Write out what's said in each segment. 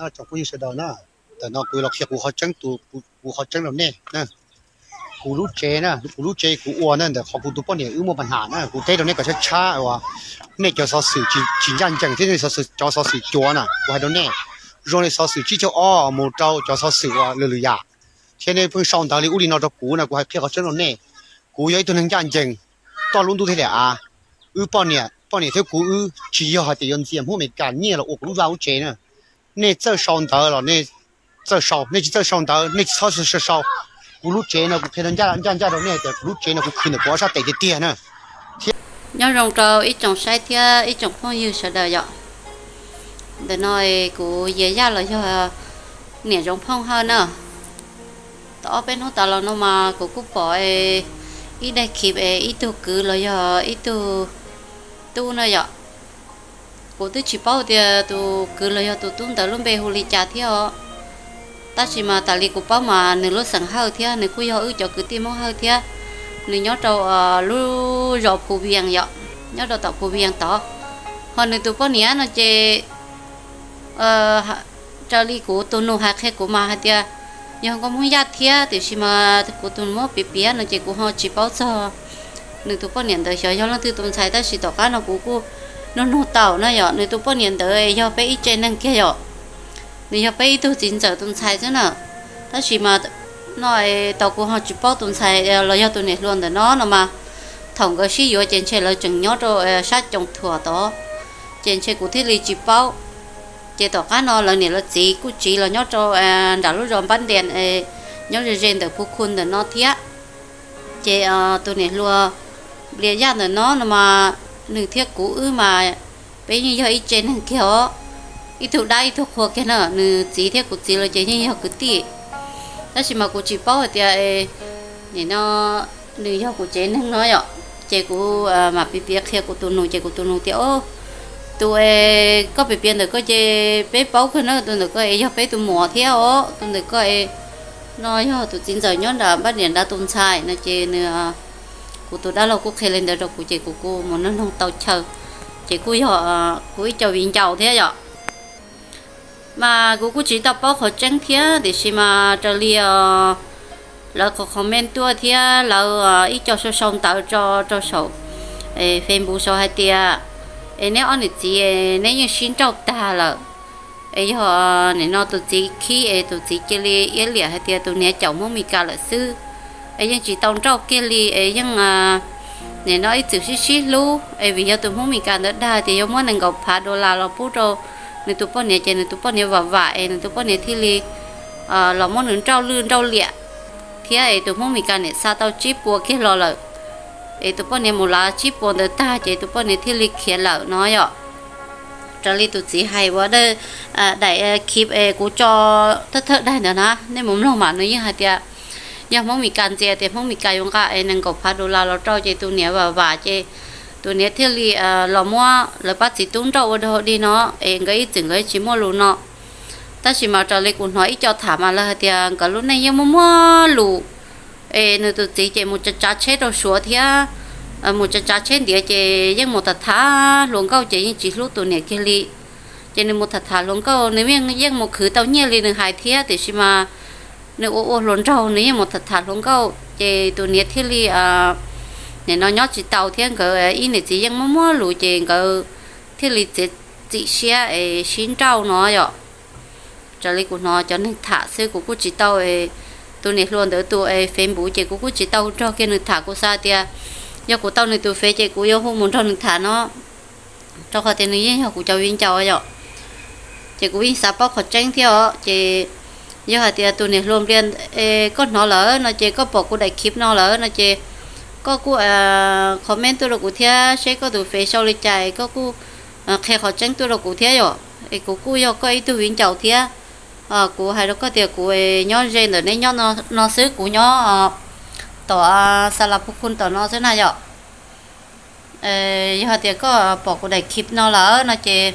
Tsoom phooj ywg sawv daws na, ntawm no kuv los qhia kuv qhov tseeb, kuv qhov tseeb rau nej. Kuv lub tsev na, kuv lub tsev kuv ua na, ntawm qhov kuv tus poj niam wb muaj pab ham na, kuv teb rau nej kom tshab tshab uas nej cov xov xwm tsis ncaj ncees thiab nej cov xov xwm cuav na, kuv hais rau nej, zoo li xov xwm tsib caug ob mus rau cov xov xwm uas lwm lwm yam, thiab nej pheej sau ntawv li ub li no rau kuv na, kuv hais qhia qhov tseeb rau nej. Kuv yog ib tug neeg ncaj ncees, toj lub ntuj thiab daim av, wb poj niam, poj niam thiab kuv wb tsis yog hais tias yuav ntxias Hmoob Amelikas nyiaj los ua kuv lub vaj lub tsev na. Nej txawj sau ntawv los nej txawj sau, nej tsis txawj sau ntawv nej tsis txhob sau. Kuv lub tsev no kuv qhia ncaj ncaj rau nej tias kuv lub tsev no kuv khwv ntawm kuv ob sab tes tiag tiag na. Nyob zoo rau ib tsoom saib thiab ib tsoom phooj ywg sawv daws yom. Ntawm no kuv Yias Yaj los yog niam Zoov Phooj Hawj na. Tau ob peb hnub tas los no mas kuv kuj pom ib daim khiv es ib tug kwv los yog ib tug tub na yom. Kuv twb tsis paub tias tus kwv los yog tus tub ntawd lub npe hu li cas thiab os. Tab sis mas tas li kuv paub mas nws lub xeem Hawj thiab nws kuj yog wb cov kwv tij Hmoob Hawj thiab. Nws nyob rau lub zos Phu Vias yom, nyob rau tom Phu Vias tod. Ho nws tus poj niam no ces raws li kuv tus nus hais qhia kuv mas hais tias yog nkauj Hmoob Yaj thiab, tiam sis mas kuv tus nus muab piav piav no ces kuv ho tsis paub txog nws tus poj niam ntawd xyov yog leej twg tus ntxhais, tab sis tom qab no kuv kuj nug nug tau na yom, nws tus poj niam ntawd yog peb ib tse neeg kiag yom. Nws yog peb ib tug txiv ntxawm tus ntxhais xwb na. Tab sis mas no tau kuv ho tsis paub tus ntxhais los yog tus niam hluas ntawm no no mas, thaum nkawd sib yuav ces ntshe lawv tseem nyob rau sab Coos Thuam tod, ces ntshe kuv thiaj li tsis paub. Ces tom qab no lawv niam lawv txiv kuj tsiv los nyob rau nram lub zos Npab Ntias, nyob ze ze ntawm Phu Khu ntawm no thiab. Ces tus niam hluas Nplias Yaj ntawm no no mas, nws thiab kuv wb mas peb yeej yog ib tse neeg kiag os, ib tug dab ib tug qhua kiag na. Nws txiv thiab kuv txiv los ces yeej yog kwv tij, tab sis mas kuv tsis paub hais tias nim no nws yog kuv tsev neeg no yom. Ces kuv mam piav piav qhia kuv tus nus, ces kuv tus nus tias, o, tus es koj piav piav ntawm koj ces peb paub kawg na, tus ntawm koj es yog peb tus muam thiab os, tus ntawm koj es no yog tus txiv ntxawm nyob nram Npab Ntias nrad tus ntxhais no ces nws, kuv tus dab laug kuj qhia li ntawd rau kuv ces kuv kuj mus nug nug tau chaw, ces kuj yog kuv ib co viv ncaus thiab yom. Mas kuv kuj tsis tau paub qhov tseeb thiab, tiam sis mas raws li lawv qhov comment tuaj thiab lawv ib co sau sau ntawv tso rau saum Facebook sau hais tias, es neb ob niam txiv neb yeej sib nrauj tag lawm, es yog nim no tus txiv khib es tus txiv cia li iab liam hais tias tus niam caum Hmoob Mes Kas lawm xwb, es yeej tsis tau nrauj kiag li, es yeej nim no ib txwm sib sib hlub, es vim yog tus Hmoob Mes Kas ntawd dag tias yuav muab nees nkaum phav dollar los pub rau nws tus poj niam, ces nws tus poj niam vam vam es nws tus poj niam thiaj li los muab nws nrauj lwj nrauj liam thiab, es tus Hmoob Mes Kas niam xa tau tsib puas kiag los lawm, es tus poj niam mus lav tsib puas ntawd tag ces tus poj niam thiaj li khiav lawm no yom. Raws li tus txiv hais ua daim khiv es kuv tso thawj thawj daim ntawd na, nej mus mloog mas nws yeej hais tias yog Hmoob Mes Kas ntxias tias Hmoob Mes Kas yuav nqa es nees nkaum phav dollar los rau ces tus niam vam vam ces tus niam thiaj li los muab lawv pab txiv tub nrauj ua dog dig no, es nkawd ib txwm nkawd tsis muaj lus no. Tab sis mas raws li kuv hnov ib co tham mas lawv hais tias nkawd lub neej yeej muaj muaj lus, es nws tus txiv ces mus tsav tsav tsheb rau Suav thiab, mus tsav tsav tsheb ntiav ces yeej mus tham tham hluas nkauj ces yeej tsis hlub tus niam kiag li. Ces nws mus tham tham hluas nkauj, nws yeej mus khwv tau nyiaj li nws hais thiab, tiam sis mas nws ua ua hluas nraug nws yeej mus tham tham hluas nkauj ces tus niam thiaj li nim no nyob tsis tau thiab, nkawd ib niam txiv yeej muaj muaj lus ces nkawd thiaj li txiav txim siab es sib nrauj no yom. Raws li kuv hnov cov neeg tham xwb, kuv kuj tsis tau, tus niam hluas ntawd tus Facebook ces kuv kuj tsis tau nrog kiag nws tham, kuv xav tias yog kuv tau nws tus fev ces kuv yuav hu mus nrog nws tham no, rau qhov tias nws yeej yog kuv cov viv ncaus yom. Ces kuv yeej xav paub qhov tseeb thiab os. Ces yog hais tias tus niam hluas Nplias, koj hnov lawm no ces koj pom kuv daim khiv no lawm no ces koj kuj comment tuaj rau kuv thiab, seb koj tus fev sau li cas koj kuj qhia qhov tseeb tuaj rau kuv thiab yom. Es kuv kuj yog koj ib tug viv ncaus thiab. Kuv hais rau koj tias kuv nyob ze ntawm neb nyob no xwb, kuv nyob tom Xa Las Phu Khu tom no xwb na yom. Yog hais tias koj pom kuv daim khiv no lawm no ces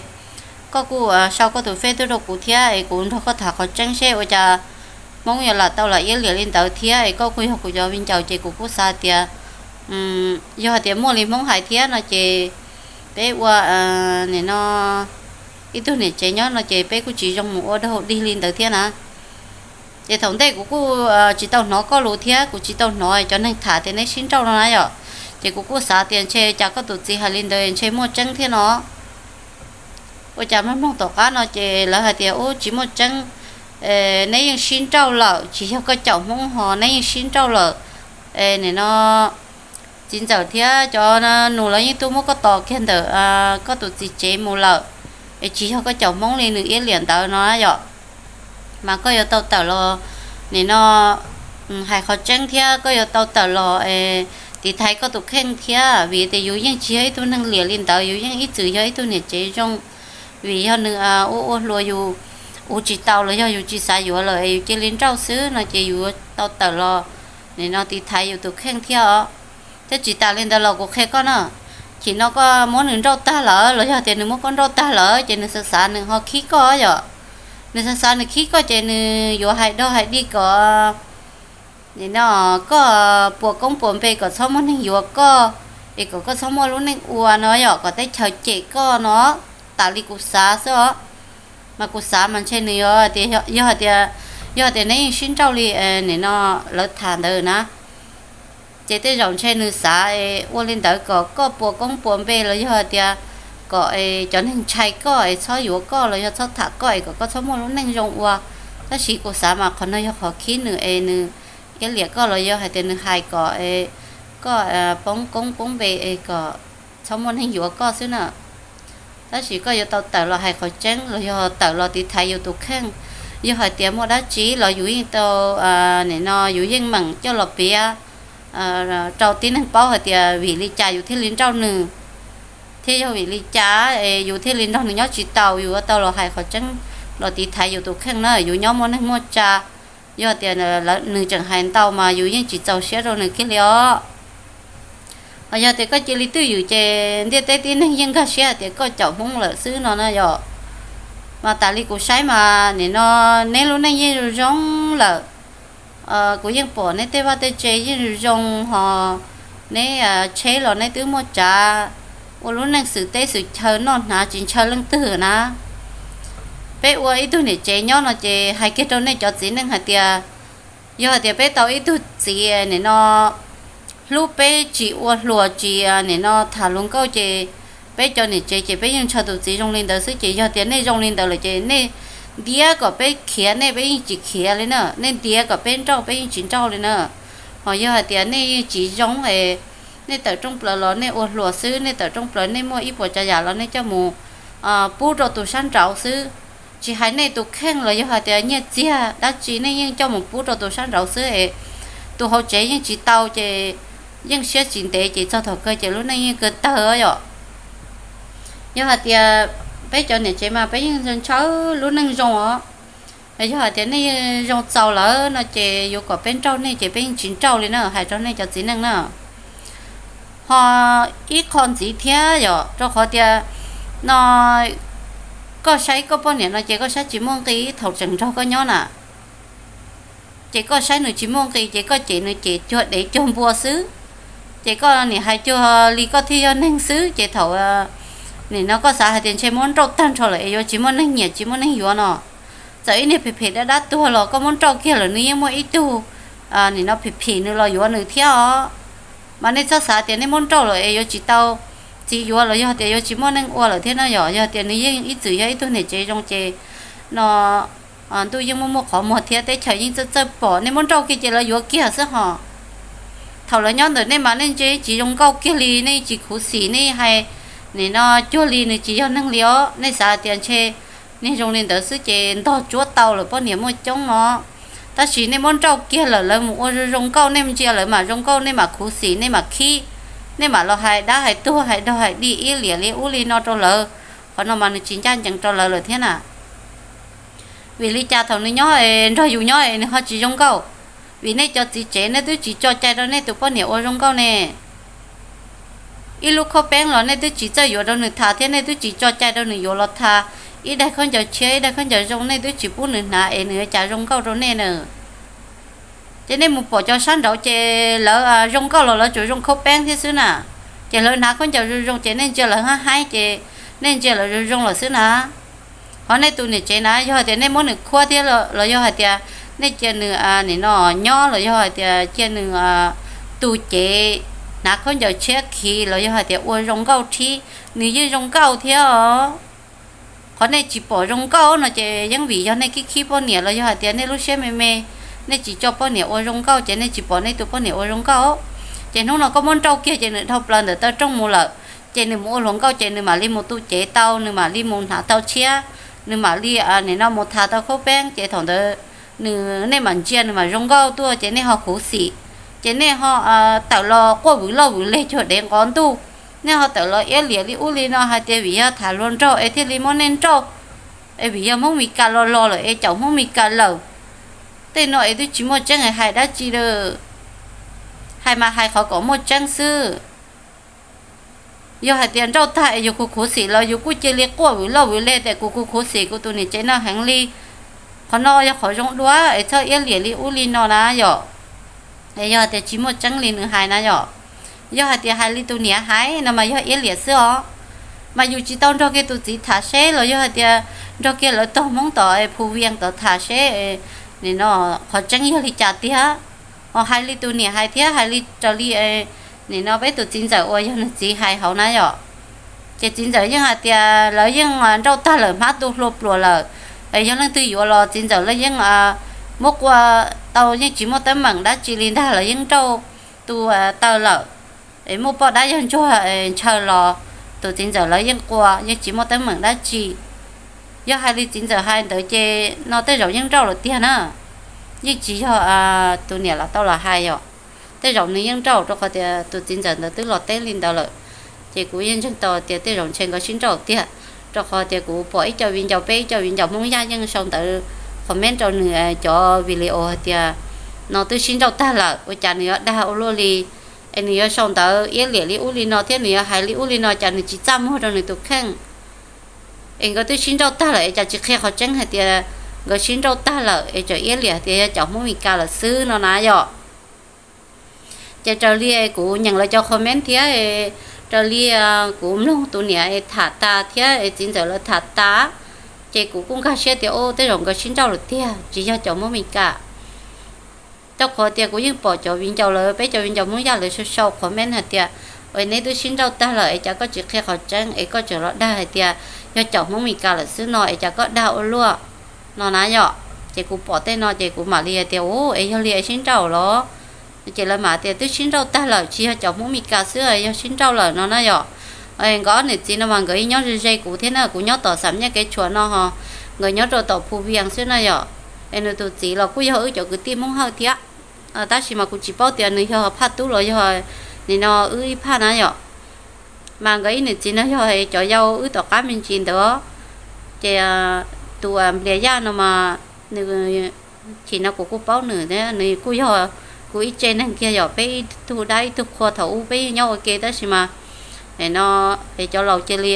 koj kuj sau koj tus fej tuaj rau kuv thiab es kuv nrog koj tham qhov tseeb seb ua cas Hmoob yuav lam tau lam iab liam li ntawd thiab es koj kuj yog kuv cov viv ncaus ces kuv kuj xav tias yog hais tias muaj li Hmoob hais thiab no ces peb ua nim no ib tug niam tsev nyob no ces peb kuj tsis zoo mus ua dog dig li ntawd thiab na. Ces thaum ntej kuv kuj tsis tau hnov koj lus thiab kuv tsis tau hnov cov neeg tham tias neb sib nrauj no na yom. Ces kuv kuj xav tias ntshe cas koj tus txiv hais li ntawd ntshe muaj tseeb thiab no. Ua cas mloog mloog tom qab no ces lawv hais tias ub tsis muaj tseeb, neb yeej sib nrauj lawm, tsis yog koj caum Hmoob ho neb yeej sib nrauj lawm. Nim no txiv ntxawm thiab cov nus lawv yeej tuaj muab koj tos kiag ntawm koj tus txiv tsev mus lawm, es tsis yog koj caum Hmoob li nws iab liam ntawd no yom. Mas koj yuav tau tawm los, nim no hais qhov tseeb thiab koj yuav tau tawm los tiv thaiv koj tus kheej thiab, vim tias yus yeej tsis yog ib tug neeg liam li ntawd, yus yeej ib txwm yog ib tug niam tsev zoo. Vim yog nws ua ua hluas yus, ua tsis tau los yog yus tsis xav yuav lawm es yus cia li nrauj xwb no ces yus yuav tau tawm los, nim no tiv thaiv yus tus kheej thiab os. Thiab tsis tas li ntawd los kuv qhia koj na, chim no koj muab nws nrauj tag lawm los yog tias nws muab koj nrauj tag lawm ces nws xav xav nws ho khib koj yom. Nws xav xav nws khib koj ces nws yuav hais dog hais dig kom, nim no koj puas koob puas npe kom txhob muaj neeg yuav koj, es kom koj txhob muaj lub neej ua no yom, kom teb chaws cem koj no. Tas li kuv xav xwb os. Mas kuv xav mas ntshe nws yog tias, yog hais tias, yog tias neb yeej sib nrauj li nim no lawv tham ntawd na, ces tej zaum ntshe nws xav ua li ntawd kom koj puas koob puas npe los yog hais tias kom cov neeg ntshai koj es txhob yuav koj los yog txhob tham koj es kom koj txhob muaj lub neej zoo ua. Tab sis kuv xav mas qhov no yog qhov khib nws es nws iab liam koj los yog hais tias nws hais kom koj poob koob poob npe es kom txhob muaj neeg yuav koj xwb na. Tab sis koj yuav tau tawm los hais qhov tseeb los yog tawm los tiv thaiv yus tus kheej. Yog hais tias muaj dab tsi los yus yeej tau, nim no yus yeej meem coj los piav rau tib neeg paub hais tias vim li cas yus thiaj li nrauj nws, thiab yog vim li cas yus thiaj li nrog nws nyob tsis tau. Yus yuav tau los hais qhov tseeb los tiv thaiv yus tus kheej na, yus nyob muaj neeg muaj tsa. Yog tias nws tseem hais ntau mas yus yeej tsis txaus siab rau nws kiag li os. Ho yog tias koj cia li twj ywm ces ntiaj teb tib neeg yeej nkag siab hais tias koj caum Hmoob lawm xwb no na yom. Mas tas li kuv saib mas nim no neb lub neej yeej zoo zoo lawm. Kuv yeej pom neb tej vaj tej tse yeej zoo zoo ho, neb tsheb los neb twb muaj tsav, ua lub neej xwm teb xwm chaw noj hnav tsis ntshaw leej twg na. Peb ua ib tug niam tsev nyob no ces hais kiag rau nej cov txiv neej hais tias, yog hais tias peb tau ib tug txiv nim no hlub peb tsis ua hluas tsis nim no tham hluas nkauj ces peb cov niam tsev ces peb yeej ntshaw tus txiv zoo li ntawd xwb. Ces yog tias nej zoo li ntawd lawm ces nej ntiav kom peb khiav nej peb yeej tsis khiav li na, nej ntiav kom peb nrauj peb yeej tsis nrauj li na. Ho yog hais tias nej yeej tsis zoo es nej tawm rooj plaws los nej ua hluas xwb, nej tawm rooj plaws nej muaj ib puas tsav yam los nej coj mus pub rau tus sab nraud xwb. Tsis hais nej tus kheej los yog hais tias nyiaj txiag dab tsi nej yeej coj mus pub rau tus sab nraud xwb es tus hauv tsev yeej tsis tau ces yeej siab tsis ntev ces txog thaum kawg ces lub neej yeej kawg tawg yom. Yog hais tias peb cov niam tsev mas peb yeej ntshaw lub neej zoo os. Yog hais tias nej zoo txaus lawm no ces yuav kom peb nrauj nej ces peb yeej tsis nrauj li na, hais rau nej cov txiv neej na. Ho ib qho ntxiv thiab yom, rau qhov tias no koj saib koj poj niam no ces koj saib tsis muaj nqi thaum tseem nrog koj nyob na. Ces koj saib nws tsis muaj nqi ces koj cem nws cem cuag dev cuag npua xwb. Ces koj nim hais cuag li koj thiaj yog neeg xwb ces thaum nim no koj xav hais tias ntshe muab nrauj tag nrho lawm es yuav tsis muaj neeg nyiam tsis muaj neeg yuav no. Txawm ib niag phem phem dab dab tuag los koj muab nrauj kiag lawm nws yeej muaj ib tug nim no phim phim nws los yuav nws thiab os. Mas nej txhob xav tias nej muab nrauj lawm es yuav tsis tau txiv yuav los yog tias yuav tsis muaj neej ua lawm thiab no yom. Yog tias nws yeej ib txwm yog ib tug niam tsev zoo ces no ntuj yeej muaj muaj qhov muag thiab teb chaws yeej txawj txawj pom. Nej muab nrauj kiag ces lawv yuav kiag xwb ho. Thaum lawv nyob ntawm nej mas nej ntsia tsis zoo nkauj kiag li, nej tsis khuv xim, nej hais nim no cuag li nws tsis yog neeg li os. Nej xav tias ntshe niag zoo li ntawd xwb ces ntog tsuab tau lawm poj niam muaj coob no. Tab sis nej muab nrauj kiag lawm lawv mus ua zoo zoo nkauj, nej ntsia lawv mam zoo nkauj nej mam khuv xim nej mam khib, nej mam los hais dab hais tuag hais dog hais dig iab liam li ub li no rau lawv. Qhov no mas nws tsis ncaj ncees rau lawv lawm thiab na. Vim li cas thaum nws nyob nrog yus nyob es nws ho tsis zoo nkauj? Vim nej cov txiv tsev nej twb tsis tso cai rau nej tus poj niam ua zoo nkauj ne. Ib lub khaub peeb los nej twb tsis txawj yuav rau nws tha thiab nej twb tsis tso cai rau nws yuav los tha. Ib daig khaub ncaws tshiab ib daig khaub ncaws zoo nej twb tsis pub nws hnav es nws yuav cas zoo nkauj rau nej na. Ces nej mus pom cov sab nraud ces lawv zoo nkauj los lawv tsuas zoo khaub peeb thiab xwb na. Ces lawv hnav khaub ncaws zoo zoo ces nej ntsia lawv hab haib ces nej ntsia lawv zoo zoo lawm xwb na. Qhov nej tus niam tsev na, yog hais tias nej muab nws khuab thiab los yog hais tias nej cia nws nim no nyob los yog hais tias cia nws tu cev hnav khaub ncaws tshiab khiv los yog hais tias ua zoo nkauj thiab, nws yeej zoo nkauj thiab os. Qhov nej tsis pom zoo nkauj no ces yeej vim yog nej khib khib poj niam los yog hais tias nej lub siab me me, nej tsis tso poj niam ua zoo nkauj ces nej tsis pom nej tus poj niam ua zoo nkauj. Ces hnub no koj muab nrauj kiag ces nws dhau plaws ntawm taw rooj mus lawm, ces nws mus ua hluas nkauj ces nws mam li mus tu cev tau, nws mam li mus hnav tau tshiab, nws mam li nim no mus tham tau khaub peeb ces thaum ntawd nws, nej mam ntsia nws mam zoo nkauj tuaj ces nej ho khuv xim, ces nej ho tawm los quaj vwm loj vwm leg cuag dev nqov ntuj, nej ho tawm los iab liam li ub li no hais tias vim yog tham hluas nraug es thiaj li muab nej nrauj, es vim yog Hmoob Mes Kas los los lawm es caum Hmoob Mes Kas lawm. Tej no es twb tsis muaj tseeb es hais dab tsi lawm, hais mas hais qhov kom muaj tseeb xwb. Yog hais tias nrauj tag es yus khuv khuv xim los yus kuj cia li quaj vwm loj vwm leg tias kuv khuv khuv xim kuv tus niam tsev no heev li. Qhov no yog qhov zoo dua es txhob iab liam li ub li no na yom. Es yog hais tias tsis muaj tseeb li nws hais na yom, yog hais tias hais li tus niam hais no mas yog iab liam xwb os. Mas yus tsis tau nrog kiag tus txiv tham seb los yog hais tias nrog kiag lawv tog Hmoob tom Phu Vias tod tham seb nim no qhov tseeb yog li cas tiag. Ho hais li tus niam hais thiab hais li raws li nim no peb tus txiv ntxawm uas yog nws txiv hais hauv na yom, ces txiv ntxawm yeej hais tias lawv yeej nrauj tag lawm hmab tu hlua pluas lawm. Yog leej twg yuav los txiv ntxawm lawv yeej muab qua tau, yeej tsis muaj teeb meem dab tsi li ntag, lawv yeej nrauj tu taw lawm. Muaj poj dab yawg ntsuag ntshaw los tus txiv ntxawm lawv yeej qua, yeej tsis muaj teeb meem dab tsi. Yog hais li txiv ntxawm hais ntawd ces no tej zaum yeej nrauj lawm tiag na, yeej tsis yog tus niam los tau los hais yom. Tej zaum nws yeej nrauj rau qhov tias tus txiv ntxawm ntawd twb los teb li ntawd lawm. Ces kuv yeej ntseeg tau tias tej zaum ntshe nkawd sib nrauj tiag, rau qhov tias kuv pom ib co viv ncaus, peb ib co viv ncaus Hmoob Yaj yeej sau ntawv comment rau nws cov video hais tias no twb sib nrauj tag lawm ua cas nws yuav dag ua luaj li, es nws yuav sau ntawv iab liam li ub li no thiab nws yuav hais li ub li no, cas nws tsis txaj muag rau nws tus kheej. Es nkawd twb sib nrauj tag lawm es cas tsis qhia qhov tseeb hais tias nkawd sib nrauj tag lawm es tseem iab liam tias yog caum Hmoob Mes Kas lawm xwb no na yom. Ces raws li kuv nyeem lawv cov comment thiab raws li kuv mloog tus niam es tham tas thiab es txiv ntxawm lawv tham tas, ces kuv kuj nkag siab tias o tej zaum nkawd sib nrauj lawm tiag tsis yog caum Hmoob Mes Kas. Rau qhov tias kuv yeej pom cov viv ncaus lawv, peb cov viv ncaus Hmoob Yaj lawv sau sau comment hais tias, neb twb sib nrauj tag lawm es cas koj tsis qhia qhov tseeb es koj tseem los dag hais tias yog caum Hmoob Mes Kas lawm xwb no es cas koj dag ua luaj no na yom. Ces kuv pom tej no ces kuv mam li hais tias u es yog li sib nrauj los? Ces lawv mam tias twb sib nrauj tag lawm tsis yog caum Hmoob Mes Kas xwb, yog sib nrauj lawm no na yom. Nkawd ob niam txiv no mas nkawd ib nyob ze ze kuv thiab na, kuv nyob tom Xam Nyaj Kev Tshuam no ho nkawd nyob rau tom Phu Vias xwb na yom. Es nws tus txiv los kuj yog wb cov kwv tij Hmoob Hawj thiab, tab sis mas kuv tsis paub tias nws yog phaj tub los yog nim no wb ib phaj na yom. Mas nkawd ib niam txiv no yog cov yau wb tom qab me ntsis ntawd. Ces tus Nplias Yaj no mas nws, chim no kuv kuj paub nws, nws kuj yog kuv ib tse neeg kiag yom, peb ib tug dab ib tug qhua thaum ub peb yeej nyob ua ke tab sis mas no cov laus cia li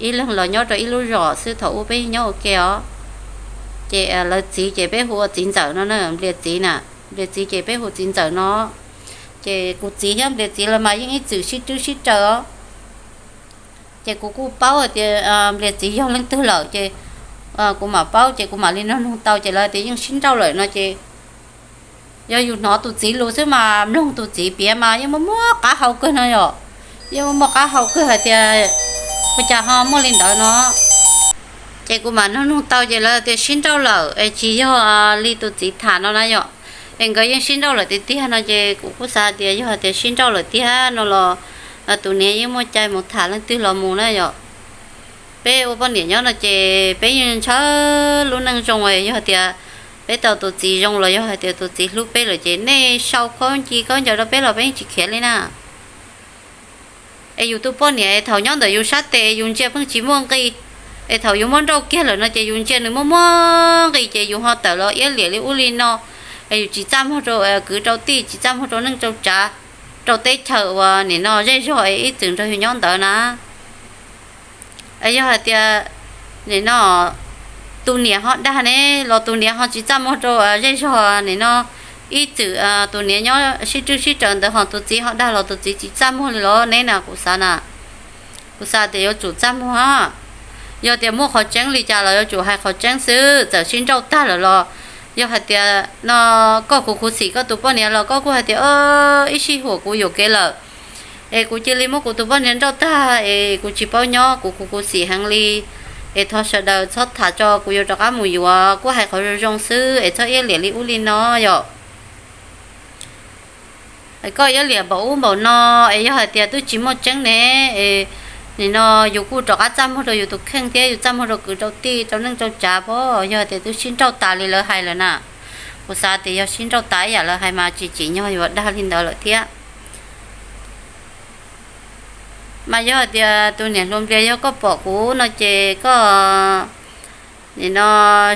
ib leeg los nyob rau ib lub zos xwb, thaum ub peb yeej nyob ua ke os. Ces lawv txiv ces peb hu ua txiv ntxawm no na, Nplias txiv na, Nplias txiv ces peb hu txiv ntxawm no. Ces kuv txiv thiab Nplias txiv lawv mas yeej ib txwm sib rwb sib raws os. Ces kuv kuj paub hais tias Nplias txiv yog leej twg lawm ces kuv mam paub ces kuv mam li nug nug tau ces lawv tias yeej sib nrauj lawm no ces yog yus hnov tus txiv lus xwb mas mloog tus txiv piav mas yeej muaj muaj qab hau kawg no yom. Yeej muaj muaj qab hau kawg hais tias ua cas ho muaj li ntawd no. Ces kuv mam nug nug tau ces lawv tias sib nrauj lawm es tsis yog li tus txiv tham no na yom. Es nkawd yeej sib nrauj lawm tiag tiag no ces kuv kuj xav hais tias yog hais tias sib nrauj lawm tiag no los tus niam yeej muaj cai mus tham leej twg los mus na yom. Peb ua poj niam nyob no ces peb yeej ntshaw lub neej zoo, yog tias peb tau tus txiv zoo los yog hais tias tus txiv hlub peb lawm ces nej sau khaub nci khaub ncaws rau peb los peb yeej tsis khiav li na. Es yus tus poj niam es thaum nyob ntawm yus sab tes yus ntsia pheej tsis muaj nqi, es thaum yus muab nrauj kiag lawm no ces yus ntsia nws muaj muaj nqi ces yus ho tawm los iab liam li ub li no, es yus tsis txaj muag rau kwv rau tij, tsis txaj muag rau neej rau tsav, rau teb chaws uas nim no zej zog es ib txwm nrog yus nyob ntawd na. Yog hais tias nim no tus niam ho dag ne los tus niam ho tsis txaj muag rau zej zog nim no, ib txwm tus niam nyob sib rwb sib raws ntawd ho tus txiv ho dag los tus txiv tsis txaj muag li los neb na, kuv xav na, kuv xav tias yuav tsum txaj muag. Yog tias muaj qhov tseeb li cas los yuav tsum hais qhov tseeb xwb, txawm sib nrauj tag lawm los yog hais tias no koj khuv khuv xim koj tus poj niam los koj kuj hais tias ib sij huam kuv yuam kev lawm es kuv cia li muab kuv tus poj niam nrauj tag es kuv tsis paub nyob, kuv khuv khuv xim heev li, es thov sawv daws txhob tham tso, kuv yuav rov qab mus yuav, kuj hais qhov zoo zoo xwb es txhob iab liam li ub li no yom. Koj iab liam npaum ub npaum no es yog hais tias twb tsis muaj tseeb ne, nim no yus kuj rov qab txaj muag rau yus tus kheej thiab yus txaj muag rau kwv rau tij rau neej rau tsav pab. Yog hais tias twb sib nrauj tas li lawv hais lawm na, kuv xav tias yog sib nrauj tas ib yam lawv hais mas tsis tsim nyog yuav dag li ntawd lawm thiab. Mas yog hais tias tus niam hluas Nplias yog koj pom kuv no ces koj nim no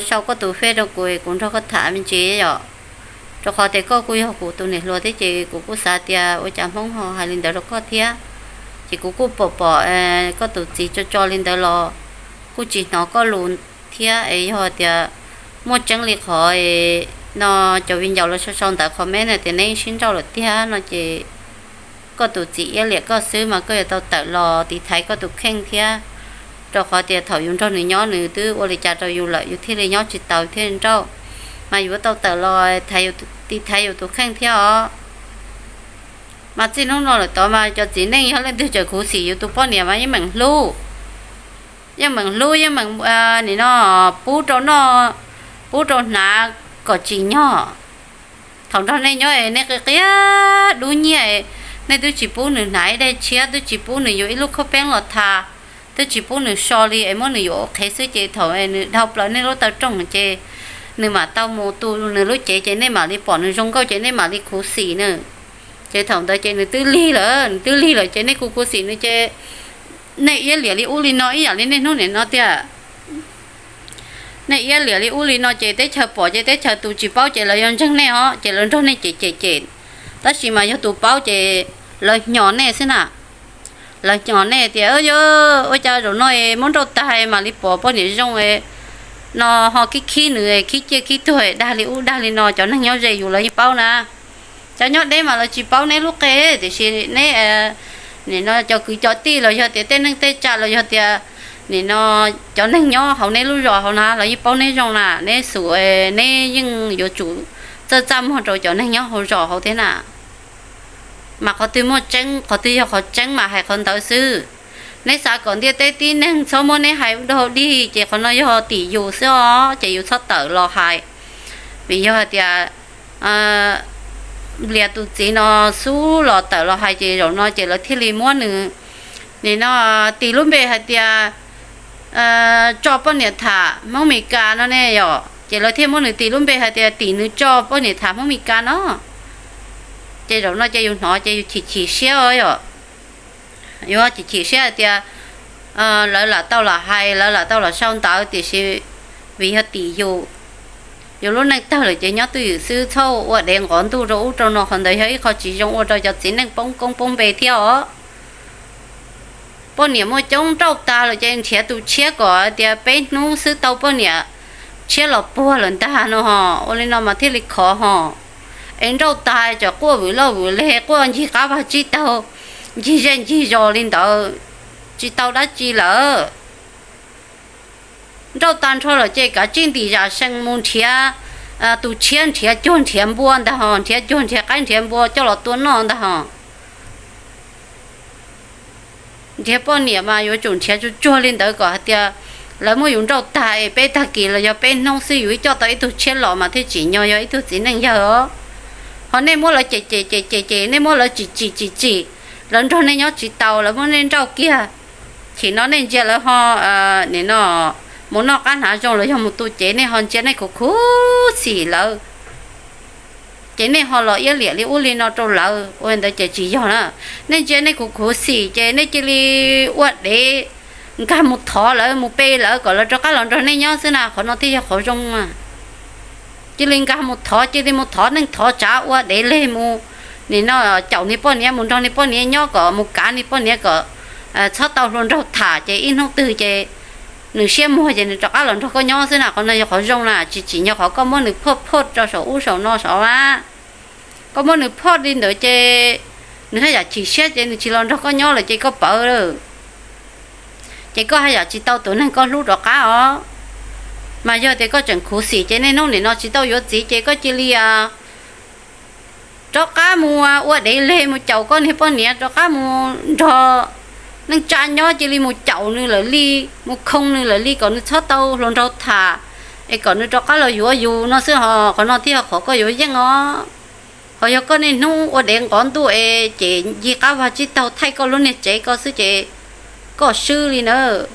sau koj tus fej rau kuv, kuv nrog koj tham me ntsis yom. Rau qhov tias koj kuj yog kuv tus niam hluas thiab ces kuv kuj xav tias ua cas Hmoob ho hais li ntawd rau koj thiab. Ces kuv kuj pom pom koj tus txiv tso tso li ntawd los kuj tsis hnov koj lus thiab es yog tias muaj tseeb li qhov no cov viv ncaus los sau sau ntawv comment tias neb sib nrauj lawm tiag no ces koj tus txiv iab liam koj xwb mas koj yuav tau tawm los tiv thaiv koj tus kheej thiab. Rau qhov tias thaum yus nrog nws nyob nws twb ua li cas rau yus lawm yus thiaj li nyob tsis taus thiaj li nrauj. Mas yuav tau tawm los tiv thaiv yus tus kheej thiab os. Mas txij hnub no lawm tod mas cov txiv neej yog leej twg tseem khuv xim yus tus poj niam mas yeej meem hlub, yeej meem hlub, yeej meem nim no pub rau noj pub rau hnav kom tsim nyog. Thaum nrog nej nyob es nej qia qia dub nyiaj, nej twb tsis pub nws hnav ib daig tshiab, twb tsis pub nws yuav ib lub khob peeb los tha, twb tsis pub nws so li es muab nws yuam ua qhev xwb ces thaum nws dhau plaws nej lub taw rooj ces nws mam tau mus tu nws lub cev ces nej mam li pom nws zoo nkauj ces nej mam li khuv xim nws. Ces thaum ntawd ces nws twb lig lawm, nws twb lig lawm ces nej kuj khuv xim nws ces nej iab liam li ub li no ib yam li niaj hnub nim no tiag. Nej iab liam li ub li no ces teb chaws pom ces teb chaws tus tsis paub ces lawv yuav ntseeg nej os, ces lawv nrog nej cem cem cem. Tab sis mas yog tus paub ces lawv hnyos nej xwb na. Lawv hnyos nej tias yog ua cas zaum no muab nrauj tag mam li pom poj niam zoo no ho khib khib nws, khib ciaj khib tuag dag li ub dag li no, cov neeg nyob ze yus lawv yeej paub na. Cov nyob deb mas lawv tsis paub neb lub qe, tiam sis neb nim no cov kwv cov tij los yog tias tej neej tej tsa los yog tias nim no cov neeg nyob hauv neb lub zos hauv na los yeej paub neb zoo na, neb xum neb yeej yuav tsum txawj txaj muag rau cov neeg nyob hauv zos hauv thiab na. Mas qhov twg muaj tseeb, qhov twg yog qhov tseeb mas hais qhov ntawd xwb. Neb xav kom ntiaj teb tib neeg txhob muab neb hais ua dog dig ces qhov no yog tim yus xwb os, ces yus txhob tawm los hais. Vim yog hais tias Nplias tus txiv no xub los tawm los hais ces zaum no ces lawv thiaj li muab nws nim no tis lub npe hais tias tso poj niam tham Hmoob Mes Kas no ne yom, ces lawv thiaj muab nws tis lub npe hais tias tim nws tso poj niam tham Hmoob Mes Kas no. Ces zaum no ces yus hnov ces yus chim chim siab os yom. Yus chim chim siab hais tias lawv lam tau lam hais, lawv lam tau lam sau ntawv, tiam sis vim yog tim yus, yus lub neej tawg lawm ces nyob twj ywm xwb, txhob ua dev nqov ntuj rau ub rau no, qhov ntawd yog ib qho tsis zoo ua rau cov txiv neej poob koob poob npe thiab os. Poj niam muaj coob nrauj tas lawm ces nrhiav tus tshiab kom tias peb hnub xwb tau poj niam tshiab los puag lawm ntag no ho, ua li no mas thiaj li khov ho. Es nrauj tas tsam quaj vwm loj vwm leg, quaj ncig qab vag tsib taug, ncig zej ncig zos li ntawd, tsis tau dab tsi lawm. Nrauj tag nrho lawm ces kav tsij ntim zam sees mus nrhiav tus tshiab, nrhiav cuag nrhiav npua ntag ho, nrhiav cuag nrhiav qaib nrhiav npua coj los tua noj ntag ho. Nrhiav poj niam mas yuav tsum nrhiav tsuag tsuag li ntawd kom hais tias lawv muab yus nrauj tag es peb tag kis los yog peb hnub xwb yus ib coj tau ib tug tshiab los mas thiaj tsim nyog yog ib tug txiv neej yawg os. Ho nej muab lawv cem cem cem cem cem, nej muab lawv tsim tsim tsim tsim, lawv nrog nej nyob tsis tau, lawv muab nej nrauj kiag. Chim no nej ntsia lawv ho nim no mus noj qab hnav zoo los yog mus tu cev, nej ho ntsia nej khuv khuv xim lawv, ces nej ho los iab liam li ub li no rau lawv, ua li ntawd ces tsis yog na. Nej ntsia nej khuv khuv xim ces nej cia li ua dev nkag mus thov lawv, mus pe lawv kom lawv rov qab los nrog nej nyob xwb na, qhov no thiaj yog qhov zoo. Cia li nkag mus thov, cia li mus thov neej thov tsav ua dev leg mus, nim no caum niag poj niam mus nrog niag poj niam nyob, kom mus kav niag poj niam kom txhob tau hluas nraug tham, ces ib hnub twg ces nws siab muag ces nws rov qab los nrog koj nyob xwb na. Qhov no yog qhov zoo na, tsis tsim nyog qhov koj muab nws phoj phoj rau saum ub saum no saud a. Koj muab nws phoj li ntawd ces nws haj yam chim siab ces nws tsis los nrog koj nyob lawm ces koj pawv lawm. ces koj haj yam tsis tau tus neeg koj hlub rov qab os. Mas yog tias koj tseem khuv xim ces niaj hnub nim no tsis tau yuav txiv ces koj cia li rov qab mus ua dev leg mus caum koj niag poj niam, rov qab mus nrog neej tsa nyob, cia li mus caum nws lawm li, mus khoo nws lawm li kom nws txhob tau hluas nraug tham, es kom nws rov qab los yuav yus no xwb os. Qhov no thiaj yog qhov koj yuav yeej os. Ho yog koj niaj hnub ua dev nqov ntuj es ces ncig qab vag tsib taug thaij koj lub niag tsev koj xwb ces koj swb li nawb.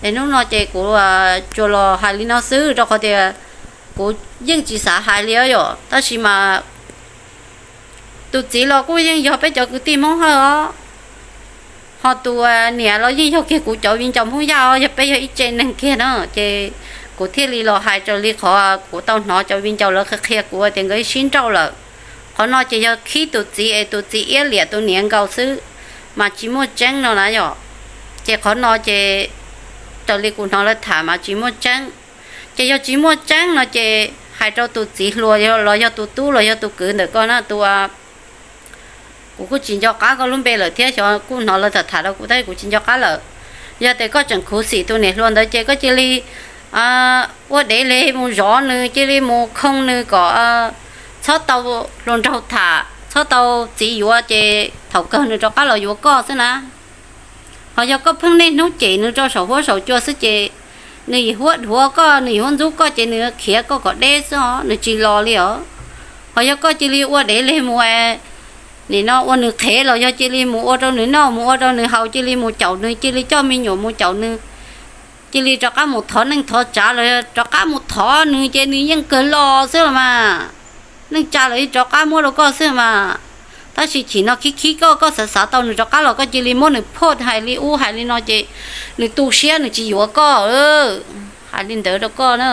Es hnub no ces kuv tsuas los hais li no xwb rau qhov tias kuv yeej tsis xav hais li yom, tab sis mas tus txiv los kuj yeej yog peb cov kwv tij Hmoob Hawj os, ho tus niam los yeej yog kiag kuv cov viv ncaus Hmoob Yaj os, yog peb yog ib tse neeg kiag na. Ces kuv thiaj li los hais raws li qhov kuv tau hnov cov viv ncaus lawv qhia qhia kuv tias nkawd sib nrauj lawm. Qhov no ces yog khib tus txiv es tus txiv iab liam tus niam nkaus xwb, mas tsis muaj tseeb no na yom. Ces qhov no ces raws li kuv hnov lawv tham mas tsis muaj tseeb. Ces yog tsis muaj tseeb no ces hais rau tus txiv hluas los yog tus tub los yog tus kwv ntawm koj na, tus kuv kuj tsis nco qab koj lub npe lawm thiab, xyov kuj hnov lawv tham tham rau kuv tab sis kuv tsis nco qab lawm. Yog tias koj tseem khuv xim tus niam hluas ntawd ces koj cia li ua dev leg mus zov nws, cia li mus khoo nws kom txhob tau hluas nraug tham, txhob tau txiv yuav, ces thaum kawg nws rov qab los yuav koj xwb na. Ho yog koj pheej niaj hnub cem nws rau saum huab saum cua xwb ces nws yim huab dhuav koj, nws yim huab ntxub koj ces nws khiav koj kom deb xwb os, nws tsis los li os. Ho yog koj cia li ua dev leg mus, nim no ua nws qhev los yog cia li mus ua rau nws noj mus ua rau nws haus, cia li mus caum nws, cia li coj me nyuam mus caum nws, cia li rov qab mus thov neej thov tsav los yog rov qab mus thov nws ces nws yeej kawg los xwb los mas. Neej tsa los yeej rov qab muab rau koj xwb mas. Tab sis chim no khib khib koj, koj xav xav tau nws rov qab los koj cia li muab nws phot hais li ub hais li no ces nws tu siab nws tsis yuav koj. Hais li ntawd rau koj na.